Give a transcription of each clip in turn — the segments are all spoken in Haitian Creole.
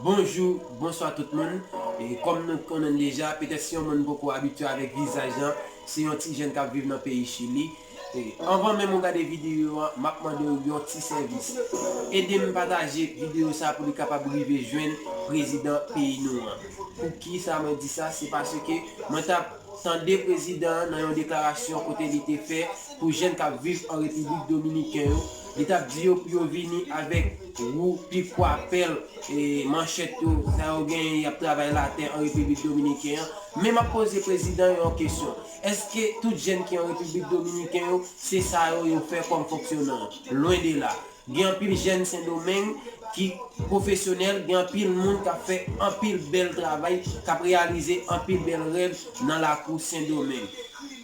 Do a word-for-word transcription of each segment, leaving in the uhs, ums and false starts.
Bonjou, bonswa tout moun. E kòm nou konnen deja, petèt si yon moun poko abitye avèk vizaj lan, se yon ti jèn k ap viv nan peyi Chili. E anvan menm ou gade videyo a, m ap mande w yon ti sèvis. Ede m pataje videyo sa pou li kapab rive jwenn prezidan peyi nou an. Poukisa mwen di sa? Se paske mwen t ap tande prezidan an nan yon deklarasyon kote li te fè pou jèn k ap viv an Repiblik Dominiken yo. Li t ap di yo pou yo vini avèk wou, pikwa, pèl, e manchèt yo, sa yo genyen, y ap travay latè an Repiblik Dominiken an. Men m ap poze prezidan yon kesyon. Èske tout jèn ki an Repiblik Dominiken yo, se sa yo, yo fè kòm fonksyonan? Lwen de la. Gen anpil jèn Sendomeng ki pwofesyonèl, gen anpil moun k ap fè anpil bèl travay, k ap reyalize anpil bèl rèv nan lakou Sendomeng.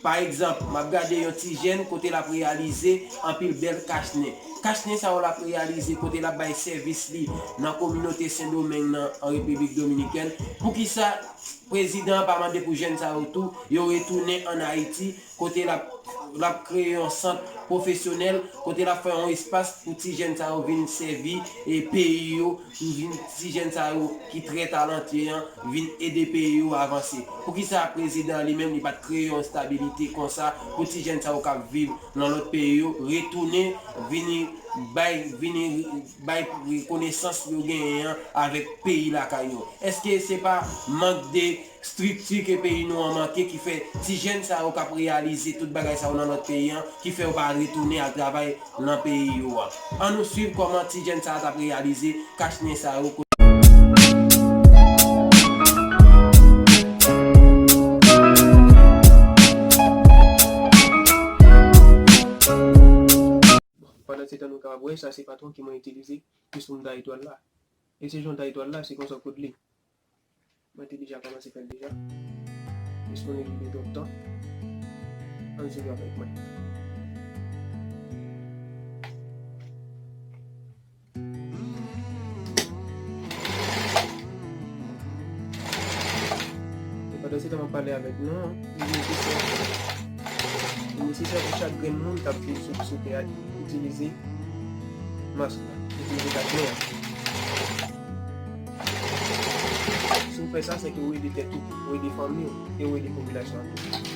Pa egzanp, m ap gade yon ti jèn kote l ap reyalize anpil bèl kachnen. Kachnen sa yo l ap reyalize kote l ap bay sèvis li nan kominote Sendomeng nan an Repiblik Dominikèn. Poukisa prezidan an pa mande pou jèn sa yo tou, yo retounen ann Ayiti, kote l ap, l ap kreye yon sant pwofesyonèl, kote l ap fè yon espas pou ti jèn sa yo vin sèvi, e, peyi yo, pou vin, ti jèn sa yo ki trè talantyè an, vin ede peyi yo avanse. Poukisa prezidan an li menm li pa t kreye yon estabilite konsa pou ti jèn sa yo k ap viv nan lòt peyi yo retounen, vini bay, vini bay konesans yo genyen an avèk peyi lakay yo? Èske se pa mank de estrikti ke peyi nou an manke ki fè ti jèn sa yo k ap reyalize tout bagay sa yo nan lòt peyi an, ki fè yo pa retounen al travay nan peyi yo a? Ann nou swiv kòman ti jèn sa yo t ap reyalize kachnen sa yo. Pandan se tan nou kapab wè, sa se patwon ke mwen itilize jis pou m taye twal la. E se jan w taye twal la, se konsa w koud li. Mwen te deja kòmanse fè l deja. Jis pou nou evite twòp tan. Ann swiv avèk mwen. E pandan se tan m ap pale avèk nou an, li nesesè, li nesesè pou chak grenn moun k ap viv sou, sou tè a itilize mask la, itilize kachnen an. Si w fè sa, se ke ou ede tèt ou, ou ede fanmi w, e ou ede popilasyon an tou.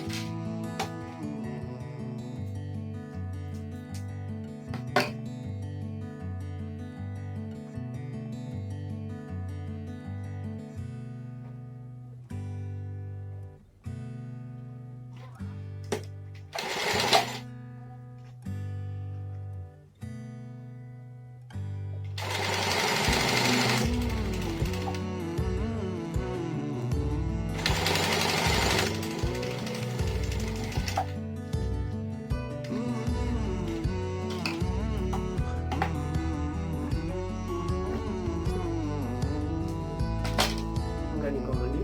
Gade kòman li.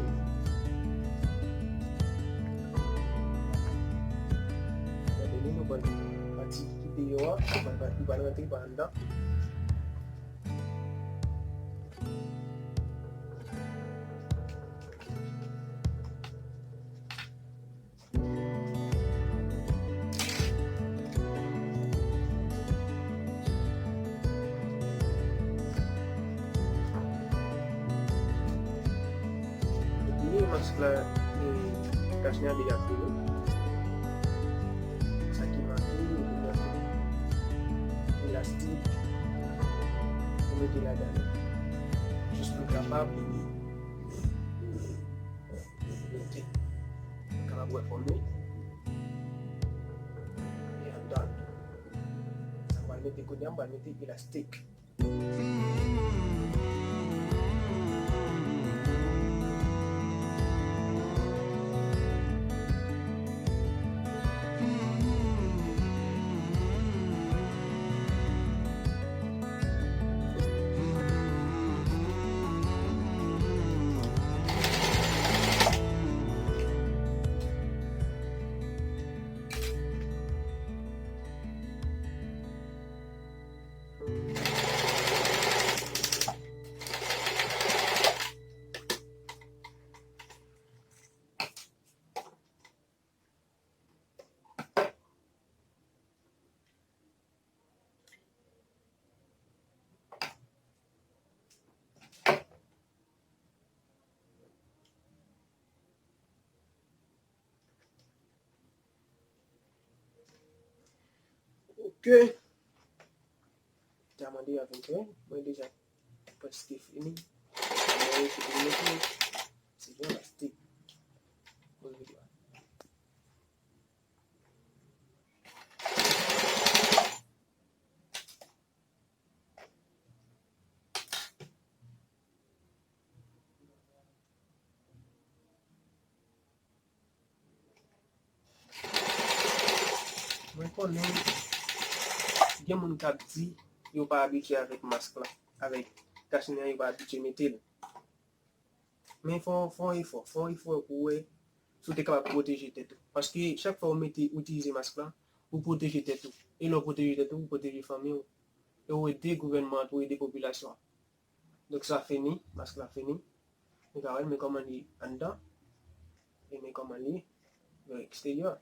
Gade li, nou pral pati ki deyò a, nou pral, nou pral rantre pa anndan. Epi mask la, e, kachnen an deja fini. Sa ki manke, ou mete elastik, ou mete ladan. Jis pou l kapab mete. Kapab wè fòm li. E anndan. Sa m pral mete kounye a, m pral mete elastik. ke ta mande avèk mwen, mwen deja prèske fini. Mwen rete pou mete se jan achte pou videyo a. Mwen konnen gen moun k ap di yo pa abitye avèk mask la, avèk kach nez an, yo pa abitye mete l. Men fè w, fè w efò, fè w efò pou w wè si w te kapab pwoteje tèt ou. Paske chak fwa w mete, w itilize mask la, ou pwoteje tèt ou. E lè w pwoteje tèt ou, ou pwoteje fanmi w. E w ede gouvènman an tou, ou ede popilasyon an. Donk sa fini, mask la fini. Nou ka wè l, men kòman li anndan. E men kòman li nan eksteryè.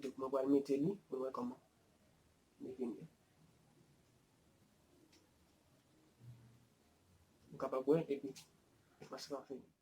Donk mwen pral mete li, nou wè kòman li vini. Ou kapab wè, epi mask la fini.